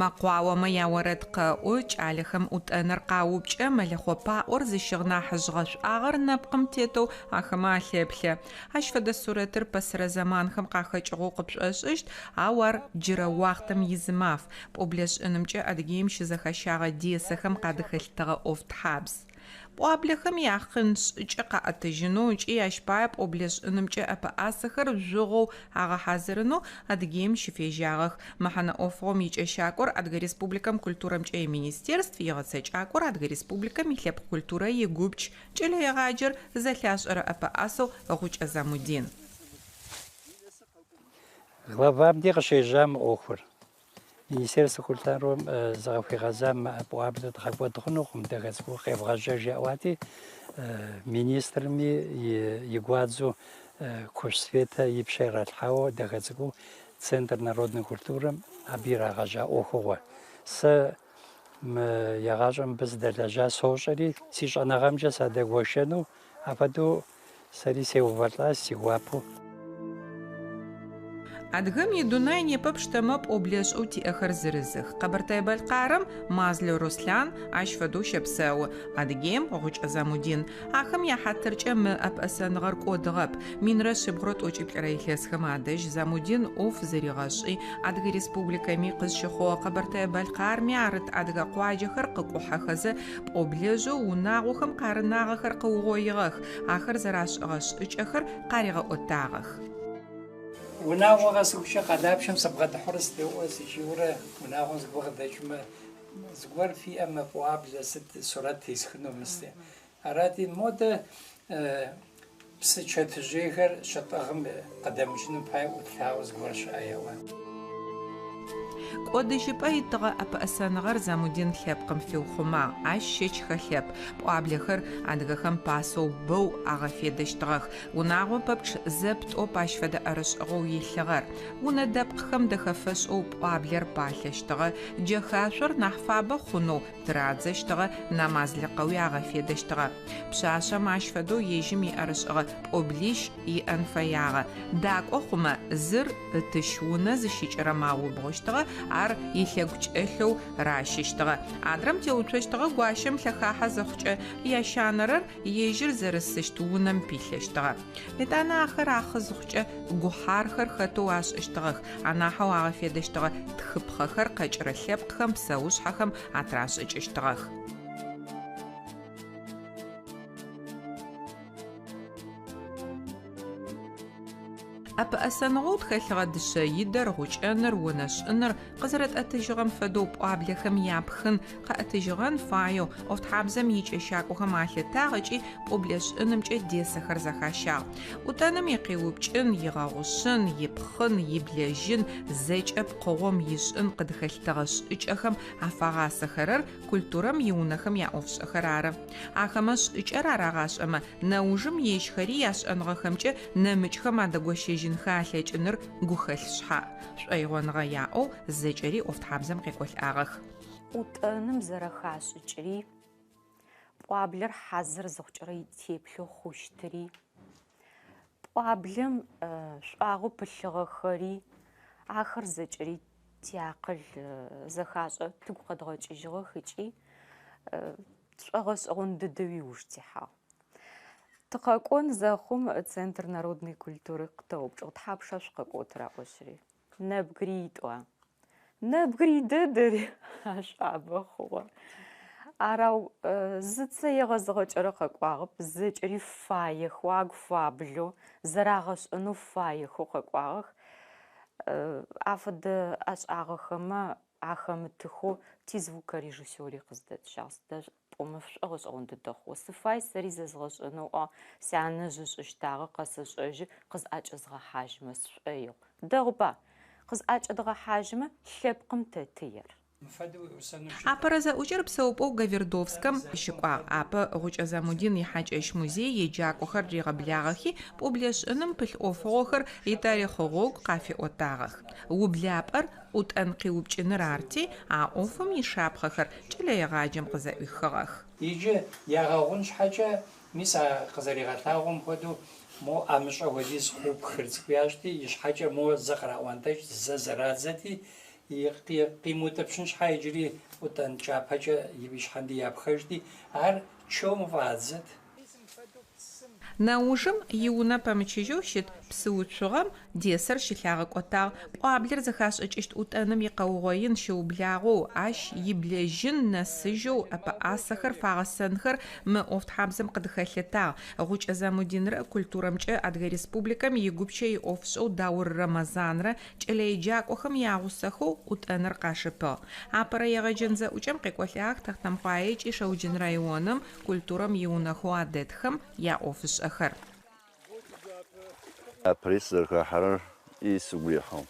Мэкъуаомэ яорэд къэӏу, кӏалэхэм ӏутӏэныр къаупкӏэ, мэлэхъо паӏор зыщыгъ нахьыжъ гъэшӏуагъэр нэпкъым тетэу ахэмэ алъэплъэ. Ащ фэдэ сурэтыр пэсэрэ зэманхэм къахэкӏыгъэу къыпшӏошӏыщт, ау ар джырэ уахътэм изы маф, пӏоблэ шӏынымкӏэ Адыгеим щызэхащагъэ десэхэм къадыхэлъытэгъэ ӏофтхьабз. Пӏуаблэхэм яхъын шӏыкӏэ къаӏэтыжьынэу ыкӏи ащ пае пӏоблэ шӏынымкӏэ ӏэпэӏасэхэр жъугъэу агъэхьазырынэу Адыгеим щыфежьагъэх. Мэхьэнэ ӏофыгъом икӏэщакӏор Адыгэ Республикэм культурэмкӏэ и Министерств, игъэцэкӏакӏор Адыгэ Республикэм илъэпкъ культурэ и Гупч, кӏэлэегъаджэр зэлъашӏэрэ ӏэпэӏасэу Гъукӏэ Замудин. Главам дей къыщежьа мы ӏуэхур. Министерствэ культурэм зыкъыхуигъэзам мы пӏуаблэр дгъэкӏуэд хъунукъым, дахэ цӏыкӏуу къевгъэжьэж жаӏуати, министрми и гуадзэу Кушъу Светэ и пщэ иралъхьауэ дахэ цӏыкӏуу Центр народной культурэм абы ирагъэжьа ӏуэхугъуэ. Сэ мы егъащӏэм мыбы сыдэлэжьа сощӏэри, си щӏэныгъэмкӏэ садэгуэшэну апхуэдэу Сэри сеувэлӏащ си гуапэу. Адыгэм идунай непэ пштэмэ пӏоблэшӏэу тиӏэхэр зырызых. Къэбэртэе-Бэлъкъарым Мазлэ Руслъан ащ фэдэу щэпсэу, Адыгеим, Гъукӏэ Замудин. Ахэм яхьатыркӏэ мы ӏэпэӏэсэныгъэр кӏодыгъэп. Минрэ шъибгъурэ тӏокӏиплӏырэ илъэсхэм адэжь Замудин ӏоф зыригъэшӏи, Адыгэ Республикэми, къызщыхъугъэ Къэбэртэе-Бэлъкъарми арыт адыгэ къуаджэхэр къыкӏухьэхэзэ Пӏоблэжъэу унагъохэм къарынагъэхэр къыугъоигъэх, ахэр зэрашӏыгъэ шӏыкӏэхэр къаригъэӏотагъэх. Унагъуэ къэсыхукӏэ къалапшэм сыбгъэдыхьурэ сыдеӏуэ сыкӏийурэ унагъуэм зыгуэр къыдэкӏмэ, зыгуэр фиӏэмэ, пӏуаблэ сыт сурэт тесхыну мысти. Арати, модэ Псы чэтыжъыехэр щытӏыгъым къыдэмыкӏыным пае ӏутлъауэ зыгуэр щыӏэ еӏуэ. Кӏодыжьыпӏэ итыгъэ ӏэпэӏэсэныгъэр Замудин лъэпкъым фиухъумагъ, ащ щэч хэлъэп. Пӏуаблэхэр адыгэхэм пасэу бэу агъэфедэщтыгъэх. Унагъо пэпчъ зэп-тӏоп ащ фэдэ ӏэрышӏыгъэу илъыгъэр. Унэ дэпкъхэм дэхэфэшӏэу пӏуаблэр палъэщтыгъэ, джэхашъор нахь фабэ хъунэу тырадзэщтыгъэ, нэмазлыкъэуи агъэфедэщтыгъэ. Пшъашъэм ащ фэдэу ежьым иӏэрышӏыгъэ пӏоблищ иӏэн фэягъэ. Дакӏо хъумэ, зыр ытыщ унэ зыщикӏырэм аубгъущтыгъэ, ар илъэгу кӏэлъэу ращыщтыгъэ. Адрэм теуцощтыгъэ гуащэм лъэхахьэ зыхъукӏэ, ящанэрэр ежьыр зэрысыщт унэм пилъэщтыгъэ. Етӏанэ ахэр ахъы зыхъукӏэ, гухьархэр хэтэу ашӏыщтыгъэх, анахьэу агъэфедэщтыгъэ тхыпхъэхэр къэкӏырэ лъэпкъхэм, псэушъхьэхэм атрашӏыкӏыщтыгъэх. ӏэпэӏэсэныгъэу тхэлъыгъэ дышъэидэр, гъукӏэныр, онэ шӏыныр къызэрэтӏэтыжьыгъэм фэдэу пӏуаблэхэм япхын къэӏэтыжьыгъэн фаеу ӏофтхьабзэм икӏэщакӏохэм алъытагъ ыкӏи пӏоблэ шӏынымкӏэ десэхэр зэхащагъ. ӏутӏэным икъиупкӏын, игъэгъушъын, ипхъын, иблэжьын, зэкӏэ пкъыгъом ишӏын къыдыхэлъытэгъэ шӏыкӏэхэм афагъасэхэрэр культурэм иунэхэм яӏофышӏэхэр ары. Ахэмэ шӏыкӏэр арагъашӏэмэ, нэужым ежьхэри яшӏэныгъэхэмкӏэ нэмыкӏхэм адэгощэжьынхэ алъэкӏыныр гухэлъ шъхьаӏ. Шӏоигъоныгъэ яӏэу зэкӏэри ӏофтхьабзэм къекӏолӏагъэх. ӏутӏэным зэрэхашӏыкӏыри, пӏуаблэр хьазыр зыхъукӏэрэ итеплъэу хъущтыри, пӏуаблэм шӏуагъэу пылъыгъэхэри, ахэр зэкӏэри тиакъыл зэхашӏэ тыгу къэдгъэкӏыжьыгъэх ыкӏи тшӏогъэшӏэгъон дэдэуи ыуж тихьагъ. Тыкъэкӏон зэхъум Центр народной культуры къытэупчӏыгъ, тхьапша шъукъэкӏотыр аӏошъыри. Нэбгыритӏуа? Нэбгырий дэдэри ашӏуабэ хъугъэ. Арау зыцэ егъэзыгъэкӏэрэ къэкӏуагъэп, зэкӏэри фаехэу, агу фаблэу, зэрагъэшӏэнэу фаехэу къэкӏуагъэх. Афэдэ ӏэшӏагъэхэмэ ахэмытыхэу тизвукорежиссери къыздэтщагъ. Сыда пӏомэ шӏогъэшӏэгъон дэдэ хъугъэ. Сыфай сэри зэзгъэшӏэнэу ыӏуагъ, сянэжъ ышӏыщтагъэ къэсэшӏэжьы, къызӏэкӏэзгъэхьажьымэ сшӏоигъу. Дэгъуба? Къызӏэкӏэдгъэхьажьымэ лъэпкъым тэтыер. Апэрэ зэӏукӏэр псэупӏэу Гавердовскэм щыкӏуагъ. Апэ Гъукӏэ Замудин ихьакӏэщ музей еджакӏохэр ригъэблагъэхи, пӏоблэ шӏыным пылъ ӏофыгъохэр итарихъ гъогу къафиӏотагъэх. Ублапӏэр ӏутӏэн къиупкӏыныр арти, а ӏофым ишапхъэхэр кӏэлэегъаджэм къызэӏуихыгъэх. Иджы ягъэгъун щхьэкӏэ, мис а къызэригъэлъагъуэм хуэдэу, мо ӏэмыщӏэ хуэдиз хъуу пхыр цӏыкӏу ящӏти, и щхьэкӏэ мо зэ къраӏуэнтӏэкӏт, зэ зэрадзэти. Къимыутӏыпщын щхьэ иджыри ӏутӏэн кӏапэкӏэ и щхьэм дей япхэжти, ар чэум фӏадзэт. Нэужым иунэ пэмычыжьэу щыт псы уцугъэм десэр щылъагъэкӏотагъ. Пӏуаблэр зыхашӏыкӏыщт ӏутӏэным икъэугъоин щыублагъэу, ащ иблэжьын нэсыжьэу ӏэпэӏасэхэр фагъэсэнхэр мы ӏофтхьабзэм къыдыхэлъытагъ. Гъукӏэ Замудинрэ культурэмкӏэ Адыгэ Республикэм и Гупчэ иӏофышӏэу Даур Рэмэзанрэ кӏэлэеджакӏохэм ягъусэхэу ӏутӏэныр къашыпыгъ. Апэрэ егъэджэн зэӏукӏэм къекӏолӏагъэх Тэхъутэмыкъуае ыкӏи Шэуджэн районым культурэм иунэхэу адэтхэм яӏофышӏэхэр. Апэрэ сызэрыхахьэрэр и сыгу рихьыгъ.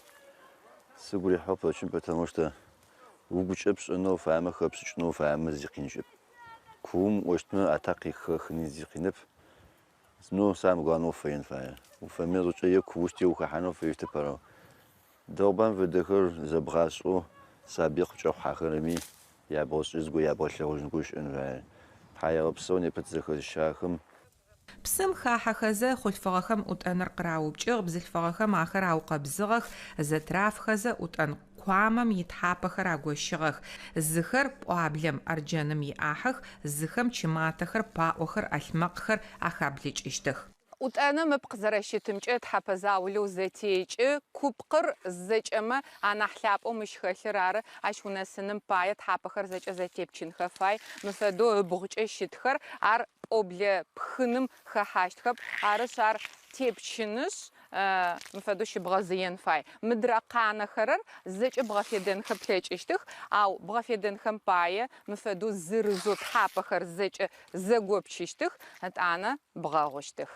Сыгу рихьыгъ почему, потому что угукӏэ пшӏэнэу уфаемэ, хэпшӏыкӏынэу уфаемэ зи къин щыӏэп. Куум укӏощтмэ, ата къыхэхыни зи къинэп. Ну, самое главное, уфэен фае. Уфэмые зыхъукӏэ е куущт, е ухахьанэу уфэещтэп ары. Дэгъубам фэдэхэр зэбгъашӏэу сабый къыкӏэхъухьэхэрэми ябгъэшӏи зыгорэм ябгъэлъэгъужьынхэу щыӏэн фае. Тхьаегъэпсэу непэ тызэхэзыщахэм. Псым хахьэхэзэ хъулъфыгъэхэм ӏутӏэныр къыраупкӏыгъ, бзылъфыгъэхэм ахэр аукъэбзыгъэх, зэтрафхэзэ ӏутӏэн куамэм итхьапэхэр агощыгъэх. Зыхэр пӏуаблэм арджэным иӏахьых, зыхэм чыматэхэр, паӏохэр, ӏалъмэкъхэр ахаблыкӏыщтых. ӏутӏэным ыпкъ зэрэщытымкӏэ тхьэпэ заулэу зэтекӏы, купкъыр зэкӏэмэ анахь лъапӏэу мыщ хэлъыр ары, ащ унэсыным пае тхьапэхэр зэкӏэ зэтепчынхэ фай, мы фэдэу ыбгъукӏэ щытхэр ар пӏоблэ пхыным хэхьащтхэп, арышъ ар тепчынышъ, мы фэдэу щыбгъэзыен фай. Мыдрэ къанэхэрэр зэкӏэ бгъэфедэнхэ плъэкӏыщтых, ау бгъэфедэнхэм пае мы фэдэу зырызэу тхьапэхэр зэкӏэ зэгопчыщтых, ытӏанэ бгъэгъущтых.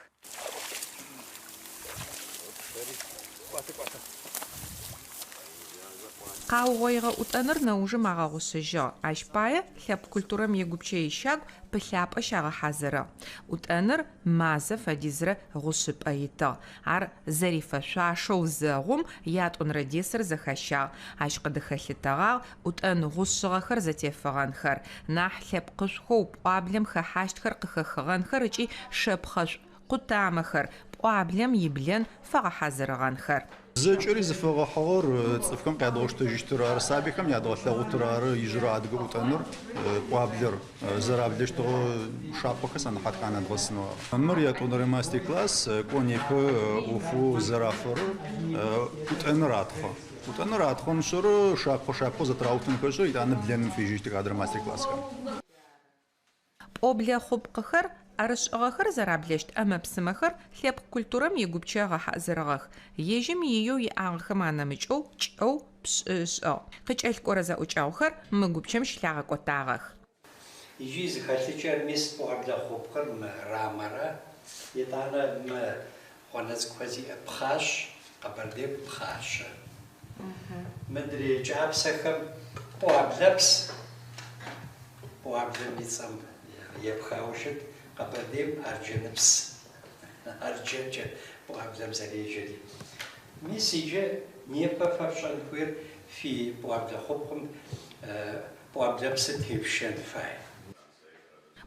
Къаугъоигъэ ӏутӏэныр нэужым агъэгъушъыжьыгъ. Ащ пае лъэпкъ культурэм игупчэ ищагу пылъапӏэ щагъэхьазырыгъ. Ӏутӏэныр мазэ фэдизрэ гъушъыпӏэ итыгъ. Ар зэрифэшъуашэу зэгъум ятӏонэрэ десэр зэхащагъ. Ащ къыдыхэлъытэгъагъ ӏутӏэн гъушъыгъэхэр зэтефыгъэнхэр, нахь лъэпкъышӏухэу пӏуаблэм хэхьащтхэр къыхэхыгъэнхэр ыкӏи шэпхъэшӏу къутамэхэр пӏуаблэм иблэн фэгъэхьазырыгъэнхэр. Зэкӏэри зыфэгъэхьыгъэр цӏыфхэм къядгъэштэжьыщтыр ары, сабыйхэм ядгъэлъэгъутыр ары ижъырэ адыгэ ӏутӏэныр, пӏуаблэр зэраблэщтыгъэ шапхъэхэр сэнэхьатхэр анэдгъэсынэу ары. Мыр ятӏонэрэ мастер-класс, кӏо непэ ӏофэу зэрафэрэр ӏутӏэныр атхъэ. ӏутӏэныр атхъэнышъэрэ шапхъэ-шапхъэу зэтыраутынхэшъ, итӏанэ блэным фежьэщтых адрэ мастер-классхэм. Пӏоблэ хъупкъхэр, ӏэрышӏыгъэхэр зэраблэщт ӏэмэ-псымэхэр лъэпкъ культурэм игупчэ ыгъэхьазырыгъэх. Ежьым иеу иӏагъэхэм анэмыкӏэу кӏэу пшӏы ышӏыгъ. Къыкӏэлъыкӏорэ зэӏукӏэгъухэр мы гупчэм щылъагъэкӏотагъэх. Иджы зыхэлъыкӏэр мис пӏуаблэ хъупкъыр мы рамэрэ, итӏанэ мы гъуанэ цӏыкӏухэр зиӏэ пхъащ, Къэбэрдейм пхъащэ. Мыдрей кӏапсэхэм пӏуаблэпс, пӏуаблэм и цӏэм епхауэ щыт, Къэбэрдейм арджэныпс, арджэнкӏэ пӏуаблэм зэреджэри. Мис иджы непэ фэ фщӏэн хуейр фи пӏуаблэ хъупкъым пӏуаблэпсыр тепщэн фай.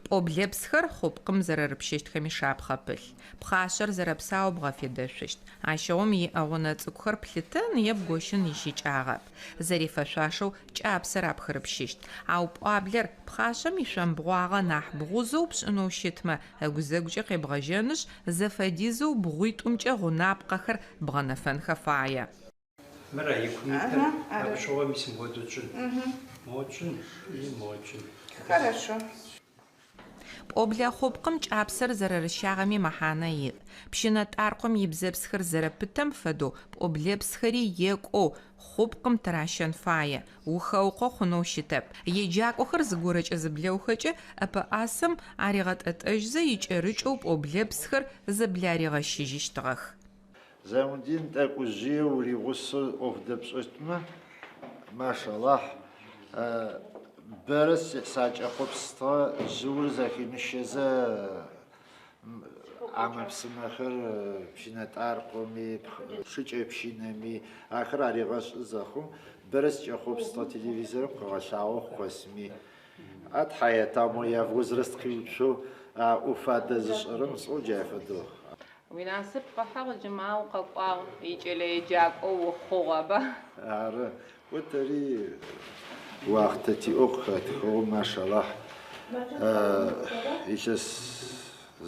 Пӏоблэпсхэр хъупкъым зэрэрыпщэщтхэми шапхъэ пылъ. Пхъашъэр зэрэпсау бгъэфедэшъущт. Ащыгъум иӏэ гъунэ цӏыкӏухэр плъытэн е бгощын ищыкӏагъэп. Зэрифэшъуашэу кӏапсэр апхырыпщыщт. Ау пӏуаблэр пхъашъэм ишъомбгъуагъэ нахь бгъузэу пшӏынэу щытмэ, ыгузэгукӏэ къебгъэжьэнышъ, зэфэдизэу бгъуитӏумкӏэ гъунапкъэхэр бгъэнэфэнхэ фае. Мыра и кум итыр, абы щыгъуэ мис мыпхуэдэу тщӏын. Мо тщӏын и мо тщӏын. Хорошо. Пӏоблэ хъупкъым кӏапсэр зэрэрыщагъэми мэхьанэ иӏ. Пщынэ тӏаркъом ибзэпсхэр зэрэпытэм фэдэу пӏоблэпсхэри екӏоу хъупкъым тыращэн фае. Ухэукъо хъунэу щытэп. Еджакӏохэр зыгорэкӏэ зыблэухэкӏэ ӏэпэӏасэм аригъэтӏэтӏэжьзэ икӏэрыкӏэу пӏоблэпсхэр зэбларигъэщыжьыщтыгъэх. Замудин тӏэкӏужъые уригъусэу ӏоф дэпшӏэщтмэ, машаллахь, бэрэ сакӏэхъопсытыгъэ жъыур зэхимыщэзэ ӏэмэ-псымэхэр пщынэтӏаркъоми, шыкӏэпщынэми ахэр аригъэшӏы зэхъум, бэрэ сыкӏэхъопсытыгъэ телевизорым къыгъэлъагъо къосми. А тхьаета мо явозраст къиуцоу а ӏоф адэзышӏэрэм сӏоу джай фэдэу. Уинасып къыхьыгъ джымау къэкӏуагъ икӏэлэеджакӏоу ухъугъэба? Ары. Кӏо тэри уахътэ тиӏэу къыхэтхыгъэу, машалахь, илъэс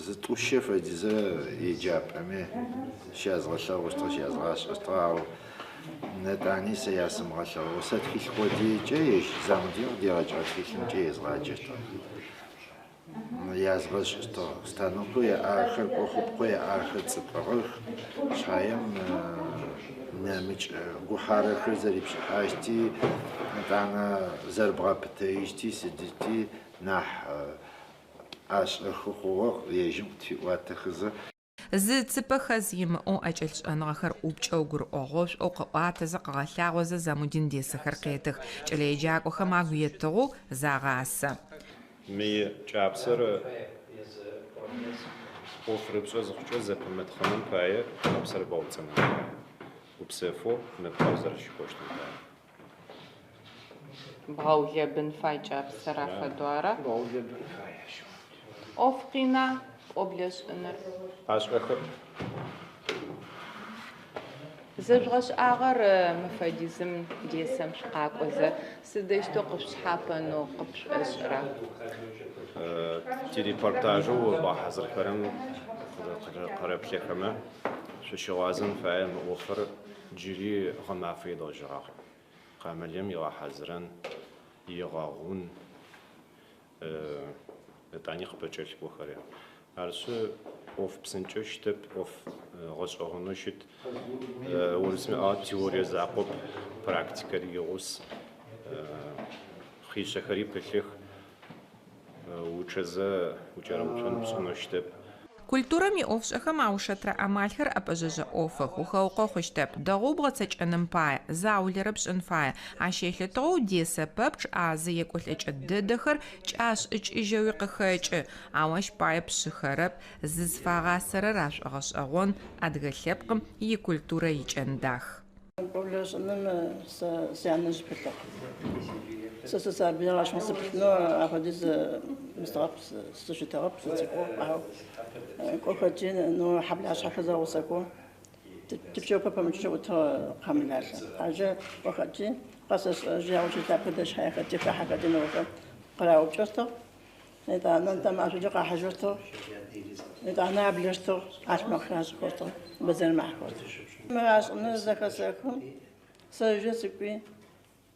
зытӏущэ фэдизрэ еджапӏэми щязгъэлъэгъущтыгъ, щязгъашӏэщтыгъ, ау нэтӏани сэ ясымыгъэлъэгъугъэу, сэ тхылъ къодыекӏэ ежь Замудин къыдигъэкӏыгъэ тхылъымкӏэ езгъаджэщтыгъ. Язгъэшӏыщтыгъ. Станокэу яӏахэр, кӏо хъупкъэу яӏахэр цӏыкӏугъэх, шъхьаем нэмыкӏ гухьарэхэр зэрипшӏыхьащти, етӏанэ зэрыбгъэпытэищти сыдыти нахь ӏэшӏэхы хъугъэ, ежьым къытфиӏуатэхэзэ. Зы цыпэ хэз имыӏэу ӏэкӏэлъ шӏэныгъэхэр ӏупкӏэу, гурыӏогъошӏоу къыӏуатэзэ, къыгъэлъагъозэ Замудин десэхэр къетых. Кӏэлэеджакӏохэм агу етыгъэу загъасэ. Мы кӏапсэр ӏоф рыпшӏэ зыхъукӏэ зэпымытхъыным пае кӏапсэр бгъэуцӏэнын фае, гупсэфэу нэпкъыр зэрэщыкӏощтым пае. Бгъэулэбын фай кӏапсэр афэдэу ара? Бгъэулэбын фай ащ. ӏоф къина пӏоблэшӏыныр? Ӏэшӏэхэп. Зэжъугъэшӏагъэр мы фэдизым десэм шъукъакӏозэ, сыдэущтэу къышъушъхьапэнэу къыпшӏошӏыра? Тирепортажэу бгъэхьазырхэрэм къырэплъэхэмэ, шъущыгъуазэн фае мы ӏофыр джыри гъэмафэ едгъэжьэгъагъ. Къамылым игъэхьазырын, игъэгъун, етӏани къыпэкӏэлъыкӏохэри. Арышъы, ӏоф псынкӏэу щытэп, ӏоф гъэшӏэгъонэу щыт. Урысмэ аӏо теорие закъоп, практикэри игъус, хъишъэхэри пылъых. Учъэзэ укӏэрыуцон пшӏынэу щытэп. Культурэм иӏофышӏэхэм аушэтырэ амалхэр ӏэпӏэжъэжъэ ӏофых, ухэукъо хъущтэп. Дэгъоу бгъэцэкӏэным пае, заулэрэ пшӏын фае. Ащ елъытыгъэу десэ пэпчъ а зы екӏолӏэкӏэ дэдэхэр кӏашӏыкӏыжьэуи къыхэкӏы, ау ащ пае пшъыхэрэп, зызфагъасэрэр ашӏогъэшӏэгъон, адыгэ лъэпкъым икультурэ икӏэн дах. Пӏоблэшӏыным сэ сянэжъ пылъыгъ. Сэ сысабыигъ, ащ сыпылъынэу афэдиз мыстыгъэп, сыщытыгъэп, сыцӏыкӏугъ. Ау кӏохэти, ну, хьэблашъхьэхэр зэгъусэхэу типчъэӏупэ пэмычыжьэу ӏутыгъ къамылалъэ. Ащкӏэ кӏохэти, къэсэшӏэжьы, яучы лъапэ дэщаехэти, хахьэхэти ныохэр къыраупкӏэщтыгъ. Етӏанэ тэ машӏокӏэ къахьыжьыщтыгъ. Етӏанэ аблэщтыгъ, ӏалъмэкъхэр ашӏыхэщтыгъ, бэдзэрым ахьыхэщтыгъ. Мыр ашӏыныр зэхэсэхым, сэ ыжэ сыкӏуи,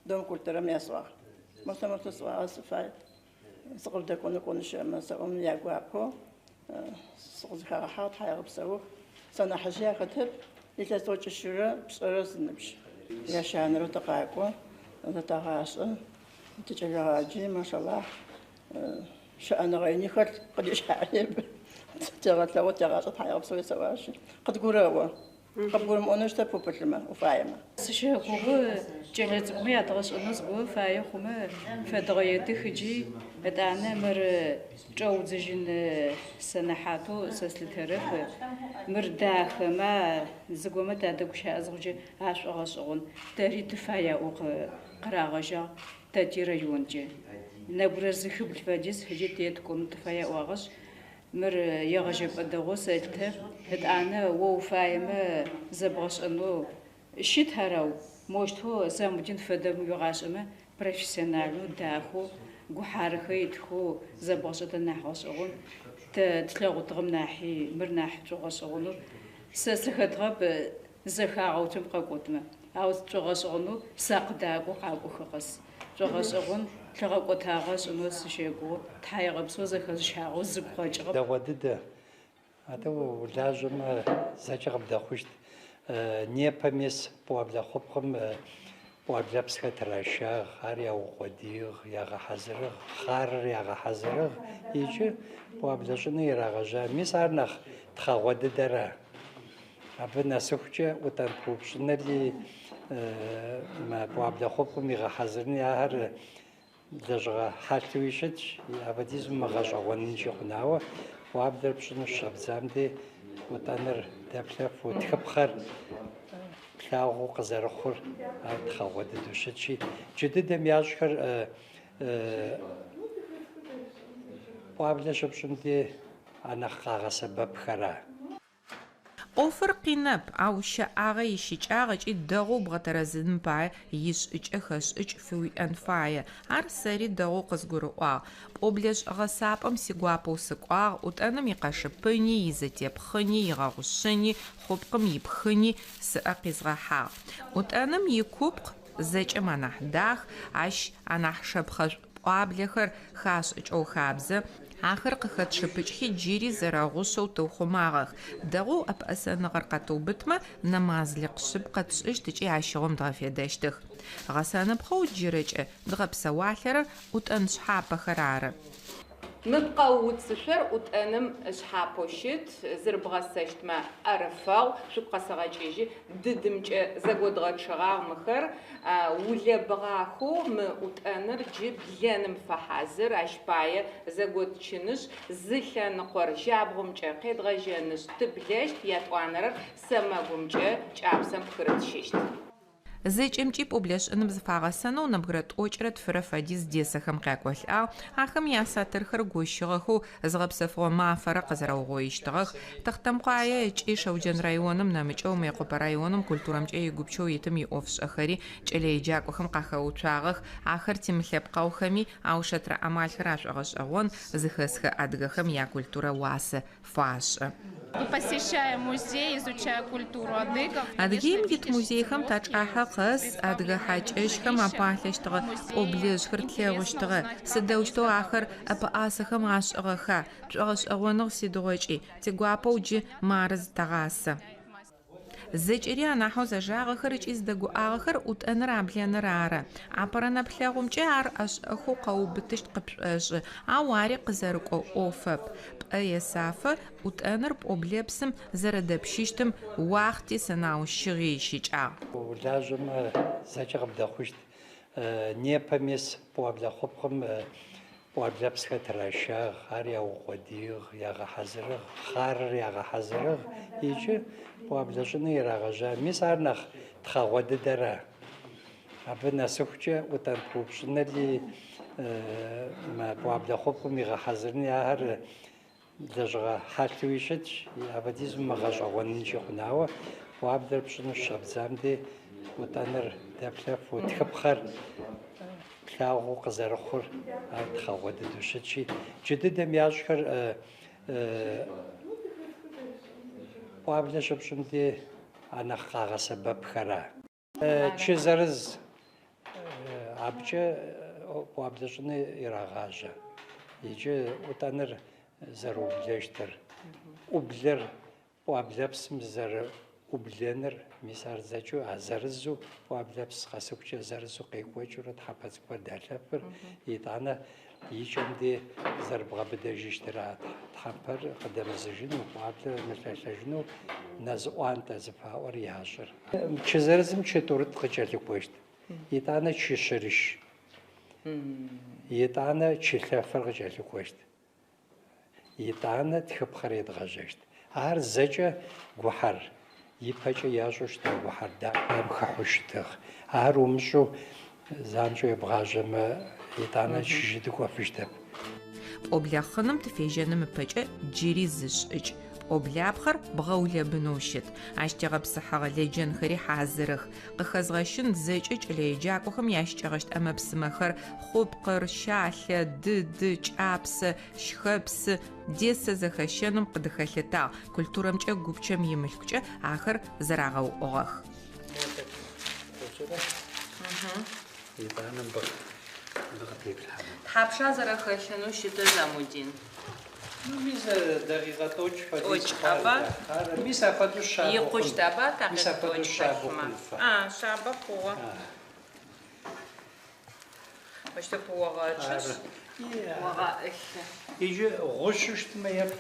Дом культурэм ясӏуагъ. Мосэ мосэ сӏуагъэ сыфай, сыкъывдэкӏонэу кӏон щыӏэмэ сэӏом ягуапэу сыкъызыхагъэхьагъ, тхьаегъэпсэух. Сэ нахьыжъи ахэтэп, илъэс тӏокӏищырэ пшӏырэ сыныбжь. Ящанэрэу тыкъакӏо, зэтэгъашӏэ, тикӏэлэегъаджи, машалахь. Щыӏэныгъэ ини хэлъ, къыдищаӏэри тегъэлъэгъу, тегъашӏэ, тхьаегъэпсэу есэӏо ащ. Къыдгурэӏо. Къыбгурымыӏонэу щытэп упылъымэ, уфаемэ. Сыщэгугъы кӏэлэцӏыкӏумэ ядгъэшӏэнэу зыгорэ фае хъумэ, фэдгъэетых ыкӏи етӏанэ мыр чӏэудзыжьын сэнэхьатэу сэ слъытэрэп. Мыр дахэмэ, зыгомэ тадэгущыӏэ зыхъукӏэ ашӏогъэшӏэгъон, тэри тыфай аӏоу къырагъэжьагъ. Тэ тирайонкӏэ нэбгырэ зыхыбл фэдиз ыджы теткӏонэу тыфай аӏуагъэшъ, мыр егъэжьэпӏэ дэгъоу сэлъытэ. Ытӏанэ о уфаемэ зэбгъэшӏэнэу щыт арэу, моущтэу Замудин фэдэм уигъашӏэмэ профессиональнэу, дахэу, гухьарэхэр итхэу зэбгъэшӏэтэ нахь гъэшӏэгъон. Тэ тлъэгъутыгъэм нахьи мыр нахь тшӏогъэшӏэгъонэу сэ сыхэтыгъэп зэхагъэуцом къэкӏотмэ. Ау тшӏогъэшӏэгъонэу сакъыдакӏоу къакӏохэ къэс. Тшӏогъэшӏэгъон лъыгъэкӏотагъэ ышӏынэу сыщэгугъы, тхьаегъэпсэу зэхэзыщагъэу зыгу къэкӏыгъэп. Дэгъуэ дыдэ. Атӏэ улажьэмэ, зэкӏэ къыбдэхъущт. Непэ мис пӏуаблэ хъупкъым пӏуаблэпсхэр тыращагъ, ар яукъодыигъ, ягъэхьазырыгъ, хъарыр ягъэхьазырыгъ икӏи пӏуаблэ щӏыныр ирагъэжьа. Мис ар нэхъ тхъэгъуэ дыдэра. Абы нэсыхукӏэ ӏутӏэн пыупщӏынри, мы пӏуаблэ хъупкъым игъэхьэзырыни ахэр лэжьыгъэ хьэлъэуи щытщ, апхуэдизу мыгъэщӏэгъуэнынкӏи хъун. Ауэ пӏуаблэр пщӏыну щыщӏэбдзам дей ӏутӏэныр дэплъэфу, тхыпхъэр плъагъуу къызэрыхъур ар тхъэгъуэ дыдэу щытщи, иджы дыдэм ящӏхэр пӏуаблэ щыпщӏым дей а нэхъ къагъэсэбэпхэра. ӏофыр къинэп, ау щэӏагъэ ищыкӏагъ ыкӏи дэгъоу бгъэтэрэзыным пае ишӏыкӏэ хэшӏыкӏ фыуиӏэн фае. Ар сэри дэгъоу къызгурыӏуагъ. Пӏоблэшӏ гъэсапӏэм сигуапэу сыкӏуагъ, ӏутӏэным икъэшыпыни, изэтепхъыни, игъэгъушъыни, хъупкъым ипхыни сыӏэ къизгъэхьагъ. ӏутӏэным икупкъ зэкӏэм анахь дах, ащ анахь шэпхъэшӏу пӏуаблэхэр хашӏыкӏэу хабзэ, ахэр къыхэтшыпыкӏхи джыри зэрэгъушъэу тыухъумагъэх. Дэгъоу ӏэпэӏэсэныгъэр къэтыубытмэ, нэмазлыкъ шъыпкъэ тшӏыщт ыкӏи ащыгъум дгъэфедэщтых. Гъэсэныпхъэу джырэкӏэ дгъэпсэуалъэрэр ӏутӏэн шъхьапэхэр ары. Мы пкъэу уцышъор ӏутӏэным ышъхьапэу щыт, зырыбгъэсэщтмэ ӏэрыфэгъу, шъугу къэсэгъэкӏыжьы, дыдымкӏэ зэгодгъэчъыгъагъ мыхэр, улэбгъахэу мы ӏутӏэныр джы блэным фэхьазыр, ащ пае зэготчынышъ, зы лъэныкъор жьабгъумкӏэ къедгъэжьэнышъ тыблэщт, ятӏуанэрэр сэмэгумкӏэ кӏапсэм пхырытщыщт. Зэкӏэмкӏи пӏоблэшӏыным зыфагъэсэнэу нэбгырэ тӏокӏырэ тфырэ фэдиз десэхэм къякӏолӏагъ, ахэм ясатырхэр гощыгъэхэу зыгъэпсэфыгъо мафэрэ къэзэрэугъоищтыгъэх. Тэхъутэмыкъуае ыкӏи Шэуджэн районым нэмыкӏэу Мыекъопэ районым культурэмкӏэ игупчэу итым иӏофышӏэхэри кӏэлэеджакӏохэм къахэуцуагъэх. Ахэр тимылъэпкъэгъухэми, аушэтырэ амалхэр ашӏогъэшӏэгъон, зыхэсхэ адыгэхэм якультурэ уасэ фашӏы. Посещая музей, изучая культуру адыгов. Адыгеим ит музейхэм тачӏахьэ къэс адыгэ хьакӏэщхэм апалъэщтыгъэ пӏоблэжъхэр тлъэгъущтыгъэ. Сыдэущтэу ахэр ӏэпэӏасэхэм ашӏыгъэха? Тшӏогъэшӏэгъоныгъ сыдигъокӏи. Тигуапэу джы мары зытэгъасэ. Зэкӏэри анахьэу зэжагъэхэр ыкӏи зыдэгуӏагъэхэр ӏутӏэныр аблэныр ары. Апэрэ нэплъэгъумкӏэ ар ӏэшӏэхэу къэуубытыщт къыпшӏошӏы, ау ари къызэрыкӏо ӏофэп. Пӏэ есафэ ӏутӏэныр пӏоблэпсым зэрэдэпщыщтым уахъти сэнаущыгъи ищыкӏагъ. Улажьэмэ зэкӏэ къыбдэхъущт. Непэ мис пӏуаблэ хъупкъым Пӏуаблэпсхэр тыращагъ, ар яукъодыигъ, ягъэхьазырыгъ, хъарыр ягъэхьазырыгъ иджы пӏуаблэ щӏыныр ирагъэжьа. Мис ар нэхъ тхъэгъуэ дыдэра. Абы нэсыхукӏэ ӏутӏэн пыупщӏынри, мы пӏуаблэ хъупкъым игъэхьэзырыни ахэр Лэжьыгъэ хьэлъэуи щытщ, апхуэдизу мыгъэщӏэгъуэнынкӏи хъун, ауэ пӏуаблэр пщӏыну щыщӏэбдзам дей ӏутӏэныр дэплъэфу, тхыпхъэр плъагъуу къызэрыхъур ар тхъэгъуэ дыдэу щытщи, иджы дыдэм ящӏхэр пӏуаблэ щыпщӏым дей а нэхъ къагъэсэбэпхэра. Чы зырыз абыкӏэ пӏуаблэ щӏыныр ирагъажьэ. Иджы ӏутӏэныр зэрыублэщтыр, ӏублэр пӏуаблэпсым зэрыӏублэныр, мис ар зэкӏэу, а зырызу пӏуаблэпс къэсыхукӏэ зырызу къекӏуэкӏыурэ тхьэпэ цӏыкӏухэр далъэфыр, итӏанэ и кӏэм дей зэрыбгъэбыдэжыщтыр а тхьэмпэр къыдэмызыжыну, пӏуаблэр мылъэлъэжыну нэзыӏуантӏэ зыфаӏуэр ящӏыр. Чы зырызым чы тӏурытӏ къыкӏэлъыкӏуэщт, итӏанэ чы щырыщ, итӏанэ чы лъэфыр къыкӏэлъыкӏуэщт, итӏанэ тхыпхъэр едгъэжьэщт. Ар зэкӏэ гухьэр, ипэкӏэ ящӏу щыта гухьэр дахэм хыхьэу щытыгъ. Ар умыщӏу занщӏэу ебгъажьэмэ, итӏанэ чыжьэ дыкӏуэфыщтэп. Пӏоблэ хъыным тыфежьэным ыпэкӏэ джыри зы шӏыкӏ. Пӏоблапхъэр бгъэулэбынэу щыт. Ащ тегъэпсыхьэгъэ лэджэнхэри хьазырых. Къыхэзгъэщын зэкӏэ кӏэлэеджакӏохэм ящыкӏэгъэщт ӏэмэ-псымэхэр, хъупкъыр, щалъэ, дыды, кӏапсэ, щхэпсы, десэ зэхэщэным къыдыхэлъытагъ, культурэмкӏэ гупчэм имылъкукӏэ ахэр зэрагъэуӏугъэх. Итӏанэ мыбы къытеплъхьэмэ. Тхьапша зэрэхэлъынэу щытыр, Замудин? Ну, мис дакъикъэ тӏокӏ фэдиз Тӏокӏ, хъуар. аба? Ар мис апхуэдэу щабэ хъун. Икъущт, аба, Мис такъикъ апхуэдэу тӏокӏ щабэ хэлъмэ? хъун фэ. А, шъабэ хъугъэ. Мыщтэу пыогъэчъышъ, огъэӏылъы. Иджы гъущу щытмэ еплъ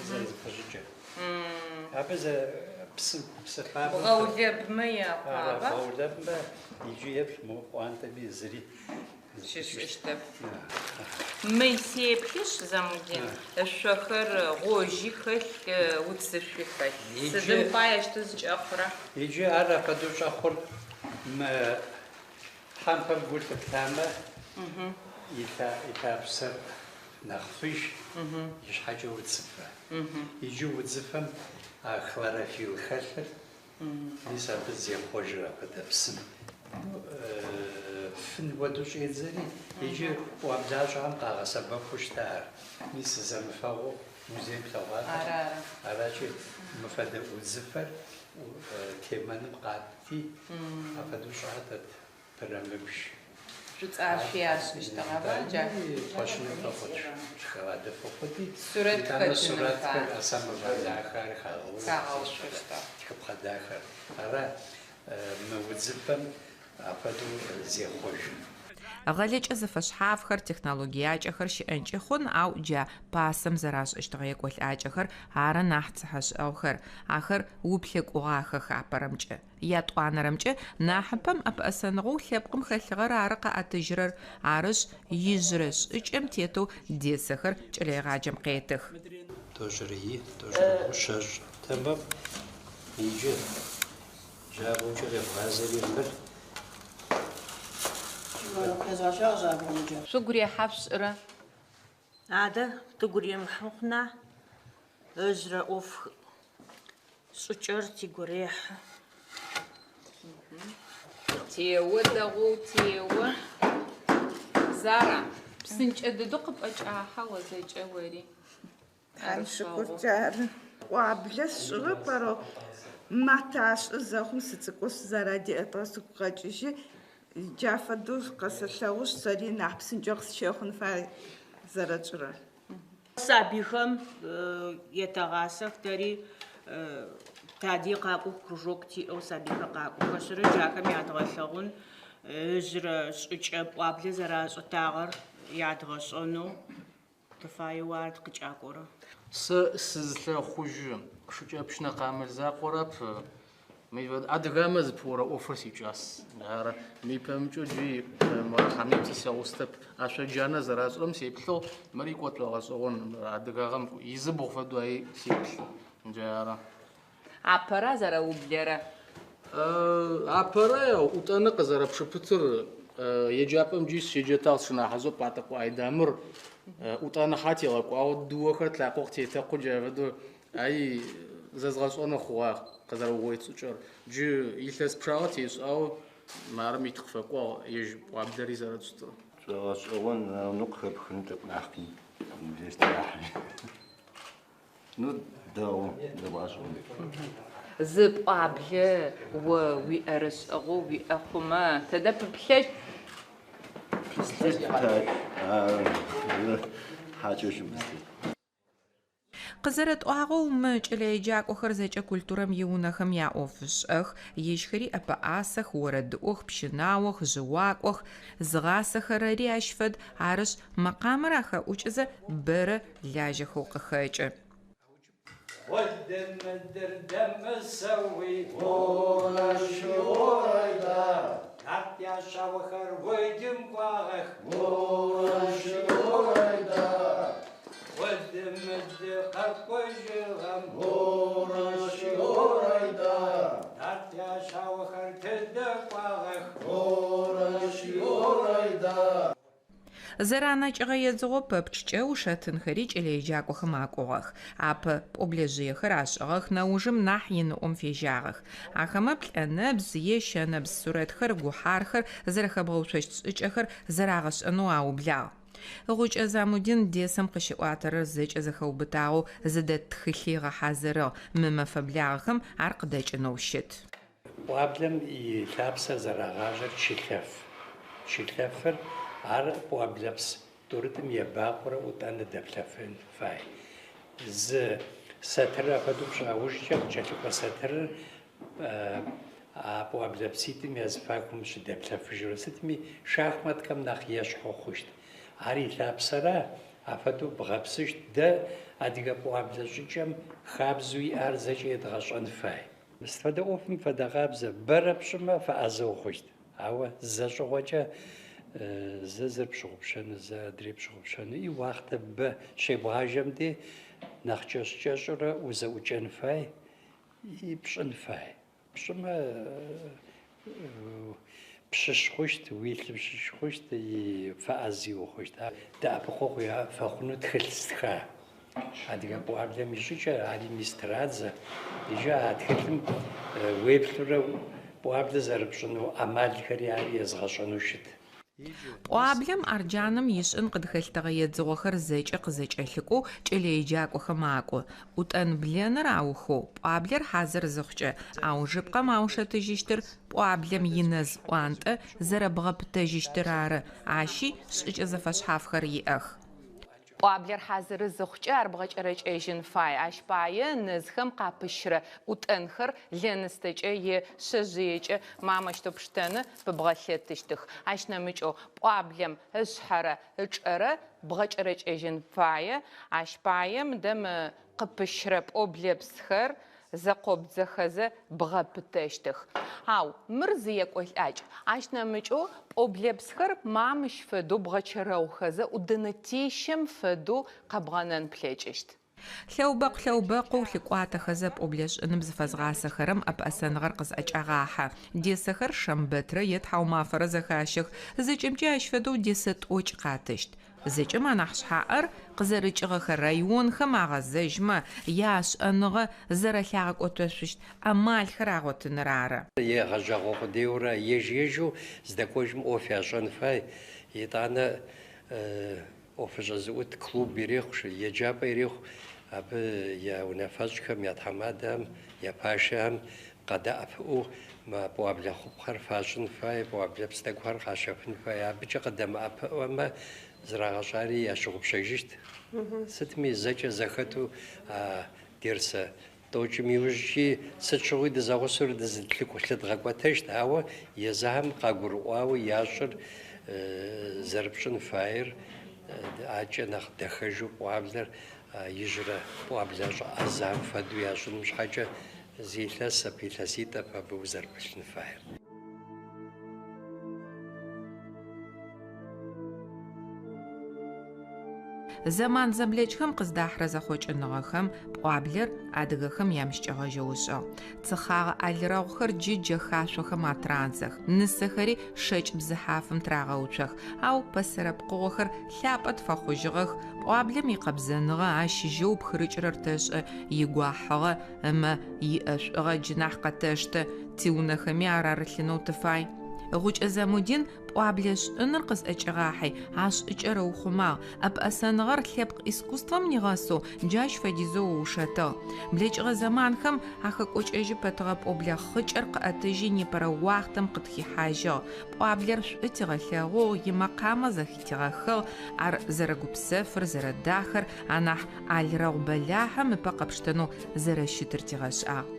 зэрызэпыщӏыкӏыр. Абы зэ псы, псы хуабэм. Бгъэулэбмэ екъу, аба? Бгъэулэбмэ, иджы еплъ мо пӏуантӏэми зыри Щышӏыщтэп. Мы сеплъышъ, Замудин, ышъохэр гъожьи хэлъ, уцышъуи хэлъ. Сыдым пай ащтэу зыкӏэхъурэ? Иджы ар апхуэдэу щӏэхъур мы тхьэмпэм гу лъыптамэ, и лъапсэр нэхъ фыжь, и щхьэкӏэ удзыфэ. Иджы удзыфэм А хлорофилл хэлъыр мис абы зехъуэжыр апхуэдэ псым. Фын хуэдэу щӏедзэри, иджы пӏуаблащӏэхэм къагъэсэбэпу щыта ар. Мис зэмыфэгъуу музейм плъэгъуат. Аращи, мыфэдэ удзыфэр темэным къатти, апхуэдэу щӏатэт пырамыбж. Шӏуцӏашъуи ашӏыщтыгъэба джа? Кхъуэщыным фэхъут, шоколадыфэ хъути, Сурэт итӏанэ хэдыным сурэтхэр, фае. самовар дахэр хагъэувэ, Хагъэуцощтыгъ. тхыпхъэ дахэр. Ара мы удзыфэм апхуэдэу зехъуэж. Гъэлэкӏэ зэфэшъхьафхэр, технологиякӏэхэр щыӏэнкӏи хъун, ау джа пасэм зэрашӏыщтыгъэ екӏолӏакӏэхэр ары нахь цыхьэшӏэгъухэр. Ахэр уплъэкӏугъахэх апэрэмкӏэ. Ятӏуанэрэмкӏэ, нахьыпэм ӏэпэӏэсэныгъэу лъэпкъым хэлъыгъэр ары къаӏэтыжьырэр, арышъ, ижъырэ шӏыкӏэм тетэу десэхэр кӏэлэегъаджэм къетых. Тӏощӏрэ и, тӏощӏрэ бгъу, щэщӏ. Тэмэм. Иджы жьабгъумкӏэ къебгъазэри мыр. Къезгъэжьагъ жьабгъумкӏэ. Шъугу рехьа шъушӏырэ? Адэ, тыгу римыхьы хъуна, ыжърэ ӏоф шӏыкӏэр тигу рехьы. Тео, дэгъоу тео. Зара, псынкӏэ дэдэу къыпӏэкӏахьэ о зэкӏэ ори. Тхьэм шыкуркӏэ ары. Пӏуаблэ сшӏыгъэп, ау матэ ашӏы зэхъум сыцӏыкӏоу сызэрадеӏэтыгъэр сыгу къэкӏыжьы. Джа фэдэу къэсэлъэгъушъ, сэри нахь псынкӏэу къысщэхъун фай зэрэтшӏырэр. Сабыйхэм етэгъасэх тэри тади къакӏох кружок тиӏэу сабыйхэр къакӏохэшъ, джахэм ядгъэлъэгъун ыжърэ шӏыкӏэ пӏуаблэ зэрашӏытагъэр ядгъэшӏэнэу тыфаеу ар къыкӏакӏорэ. Сэ сызлъэхъужьы, шыкӏэпщынэ къамыл закъорэп, адыгэмэ зыпыорэ ӏофыр сикӏас. Ары, мы пэмыкӏэу джы Мурахьамет силъэгъустэп. Ашъо джанэ зэрашӏырэм сеплъыгъ, мыри кӏотӏо гъэшӏэгъон, адыгагъэм изыбгъу фэдэу ай сеплъы. Джары. Апэрэ зэрэублэрэ. Апэрэ ӏутӏэны къызэрэпшыпытыр еджапӏэм джы сыщеджэтагъ сшынахьыжъэу Пӏатӏыкъо Айдамыр ӏутӏэныхьа тигъэкӏуагъэу дыохэр тлъакъо къытетэкъу джа фэдэу ай зэзгъэшӏэнэу хъугъагъ къызэрэугъоит шӏыкӏэр. Джы илъэс пчъагъэ тешӏагъэу марым ит къыфэкӏуагъ ежь пӏуаблэри зэрэтшӏытыр. Гъэшӏэгъон, ну къыхэпхын тӏэкӏу нахь къин. Университет нахь. Ну, дэгъу, дэгъу гъэшӏэгъон. Зы пӏуаблэ о уиӏэрышӏыгъэу уиӏэ хъумэ, тэдэ пыплъэщт? Пыслъэт хьакӏэщым пыслъэт. Къызэрэтӏуагъэу мы кӏэлэеджакӏохэр зэкӏэ культурэм иунэхэм яӏофышӏэх, ежьхэри ӏэпэӏасэх, орэдыӏох, пщынаох, жъыуакӏох, зыгъасэхэрэри ащ фэд, арышъ, мэкъамэр ахэӏукӏызэ бэрэ лажьэхэу къыхэкӏы. Зэранэкӏыгъэ едзыгъо пэпчъкӏэ ушэтынхэри кӏэлэеджакӏохэм акӏугъэх. Апэ пӏоблэжъыехэр ашӏыгъэх, нэужым нахь иныӏом фежьагъэх. Ахэмэ плӏэнэбз е щэнэбз сурэтхэр, гухьархэр, зэрэхэбгъэуцощт шӏыкӏэхэр зэрагъэшӏэнэу аублагъ. Гъукӏэ Замудин десэм къыщыӏуатэрэр зэкӏэ зэхэубытагъэу зыдэт тхылъи ыгъэхьазырыгъ. Мы мэфэ благъэхэм ар къыдэкӏынэу щыт. Пӏуаблэм и лъапсэр зэрагъажьэр чылъэф. Чылъэфыр ар пӏуаблэпс тӏурытӏым ебакъорэ ӏутӏэныр дэплъэфын фай. Зы сэтырыр апхуэдэу пщӏа ужькӏэ къыкӏэлъыкӏуэ сэтырыр а пӏуаблэпситӏым я зэфакум щыдэплъэфыжурэ сытми шахматкэм нэхъ ещхьу хъущт. Ар и лъапсэра апхуэдэу бгъэпсыщт дэ адыгэ пӏуаблэ щӏыкӏэм хабзэу иӏэр зэкӏэ едгъэщӏэн фай. Сыт фэдэ ӏуэхум фэдэ къабзэ бэрэ пщӏымэ фэӏэзэу хъущт. Ауэ зэ щӏыгъуэкӏэ зэ зыр пщыгъупщэну, зэ адрей пщыгъупщэну и уахътэ бэ щебгъажьэм де нэхъ кӏэщӏ-кӏэщӏурэ узэӏукӏэн фай и пщӏын фай. Пщӏымэ пщыщ хъущт, уи лъым щыщ хъущт и фэӏэзи ухъущт. Дэӏэпыкъуэгъу яфэхъуну тхылъ стха. Адыгэ пӏуаблэм и щӏыкӏэр, ари мис традзэ. Иджы а тхылъым уеплъурэ пӏуаблэ зэрыпщӏыну ӏэмалхэри ар езгъэщӏэну щыт. Пӏуаблэм арджаным ишӏын къыдыхэлъытэгъэ едзыгъохэр зэкӏэ къызэкӏэлъыкӏоу кӏэлэеджакӏохэм акӏу. ӏутӏэн блэныр аухэу, пӏуаблэр хьазыр зыхъукӏэ, аужыпкъэм аушэтыжьыщтыр пӏуаблэм инэз ӏуантӏэ зэрэбгъэпытэжьыщтыр ары, ащи шӏыкӏэ зэфэшъхьафхэр иӏэх. Пӏуаблэр хьазыры зыхъукӏэ ар бгъэкӏэрэкӏэжьын фай. Ащ пае нэзхэм къапыщырэ ӏутӏэнхэр лэныстэкӏэ е шъэжъыекӏэ мамэщтэу пштэны пыбгъэлъэтыщтых. Ащ нэмыкӏэу пӏуаблэм ышъхьэрэ ычӏэрэ бгъэкӏэрэкӏэжьын фае. Ащ пае мыдэ мы къыпыщырэ пӏоблэпсхэр зэкъобдзэхэзэ бгъэпытэщтых. Ау мыр зы екӏолӏакӏ. Ащ нэмыкӏэу пӏоблэпсхэр мамыщ фэдэу бгъэчэрэгъухэзэ ӏудэнэ тещэм фэдэу къэбгъэнэн плъэкӏыщт. Лъэубэкъу-лъэубэкъоу лъыкӏуатэхэзэ пӏоблэшӏыным зыфэзгъасэхэрэм ӏэпэӏэсэныгъэр къызӏэкӏагъахьэ. Десэхэр шэмбэтрэ е тхьаумафэрэ зэхащэх. Зэкӏэмкӏи ащ фэдэу десэ тӏокӏ къатыщт. Зэкӏэм анахь шъхьаӏэр къызэрыкӏыгъэхэ районхэм агъэзэжьмэ, яшӏэныгъэ зэрэлъагъэкӏотэшъущт амалхэр агъотыныр ары. Егъэжьэгъо къудейурэ ежь-ежьэу здэкӏожьым ӏоф яшӏэн фай. Етӏанэ ӏофыщӏэ зыӏут клуб ирехъу, еджапӏэ ирехъу, абы я унафэщӏхэм, я тхьэмадэхэм, я пашэхэм къадэӏэпыӏэу мы пӏуаблэ хъупхъэр фащӏын фай, пӏуаблэпс тӏэкӏухэр къащэфын фай. Абыкӏэ къыдэмыӏэпыӏэмэ, зрагъэщӏари ящыгъупщэжыщт. Сытми, зэкӏэ зэхэту а дерсэ тӏокӏым иужькӏи сыт щыгъуи дызэгъусэу дызылъыдгъэкӏуэтэщт, ауэ езыхэм къагурыӏуауэ ящӏыр зэрыпщӏын фаер акӏэ нэхъ дахэжу пӏуаблэр ижьрэ пӏуаблэщӏ ӏэзэхэм фэдэу ящӏыным щхьэкӏэ зы илъэсэп, илъэситӏэп абы узэрыпылъын фаер. Зэман зэблэкӏхэм къыздахьырэ зэхъокӏыныгъэхэм пӏуаблэр адыгэхэм ямыщыкӏэгъэжьэу ышӏыгъ. Цыхъагъэ алрэгъухэр джы джэхашъохэм атырадзэх, нысэхэри шэкӏ бзыхьафым тырагъэуцох. Ау пэсэрэ пкъыгъохэр лъапӏэ тфэхъужьыгъэх, пӏуаблэм икъэбзэныгъэ ащ жьэу пхырыкӏырэр тэшӏэ, игуахьыгъэ, ымэ иӏэшӏугъэ джы нахь къэтэштэ, тиунэхэми ар арылъынэу тыфай. Гъукӏэ Замудин пӏуаблэ шӏыныр къызӏэкӏигъахьи, а шӏыкӏэр ыухъумагъ, ӏэпэӏэсэныгъэр лъэпкъ искусствэм нигъэсэу джащ фэдизэу ыушэтыгъ. Блэкӏыгъэ зэманхэм ахэкӏокӏэжьы пэтыгъэ пӏоблэ хъыкӏэр къыӏэтыжьи непэрэ уахътэм къытхихьажьыгъ. Пӏуаблэр шӏу тигъэлъэгъугъ, имэкъамэ зэхытигъэхыгъ, ар зэрэгупсэфыр, зэрэдахэр, анахь алрэгъу бэлахьым ыпэ къэпштэнэу зэрэщытыр тигъэшӏагъ.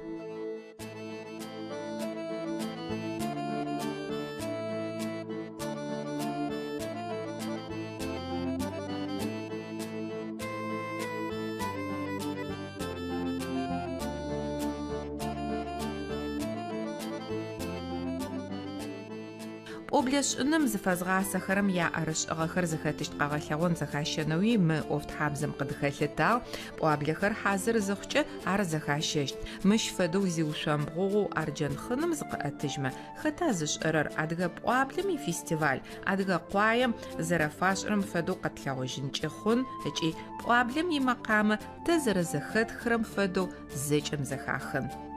Пӏоблэ шӏыным зыфэзгъасэхэрэм яӏэрышӏыгъэхэр зыхэтыщт къэгъэлъэгъон зэхащэнэуи мы ӏофтхьабзэм къыдыхэлъытагъ. Пӏуаблэхэр хьазыр зыхъукӏэ ар зэхащэщт. Мыщ фэдэу зиушъомбгъугъэу арджэн хъыным зыкъыӏэтыжьмэ, хэта зышӏэрэр адыгэ пӏуаблэм ифестиваль адыгэ къуаем зэрэфашӏырэм фэдэу къэтлъэгъужьынкӏи хъун ыкӏи пӏуаблэм имэкъамэ тэ зэрэзэхэтхырэм фэдэу зэкӏэм зэхахын.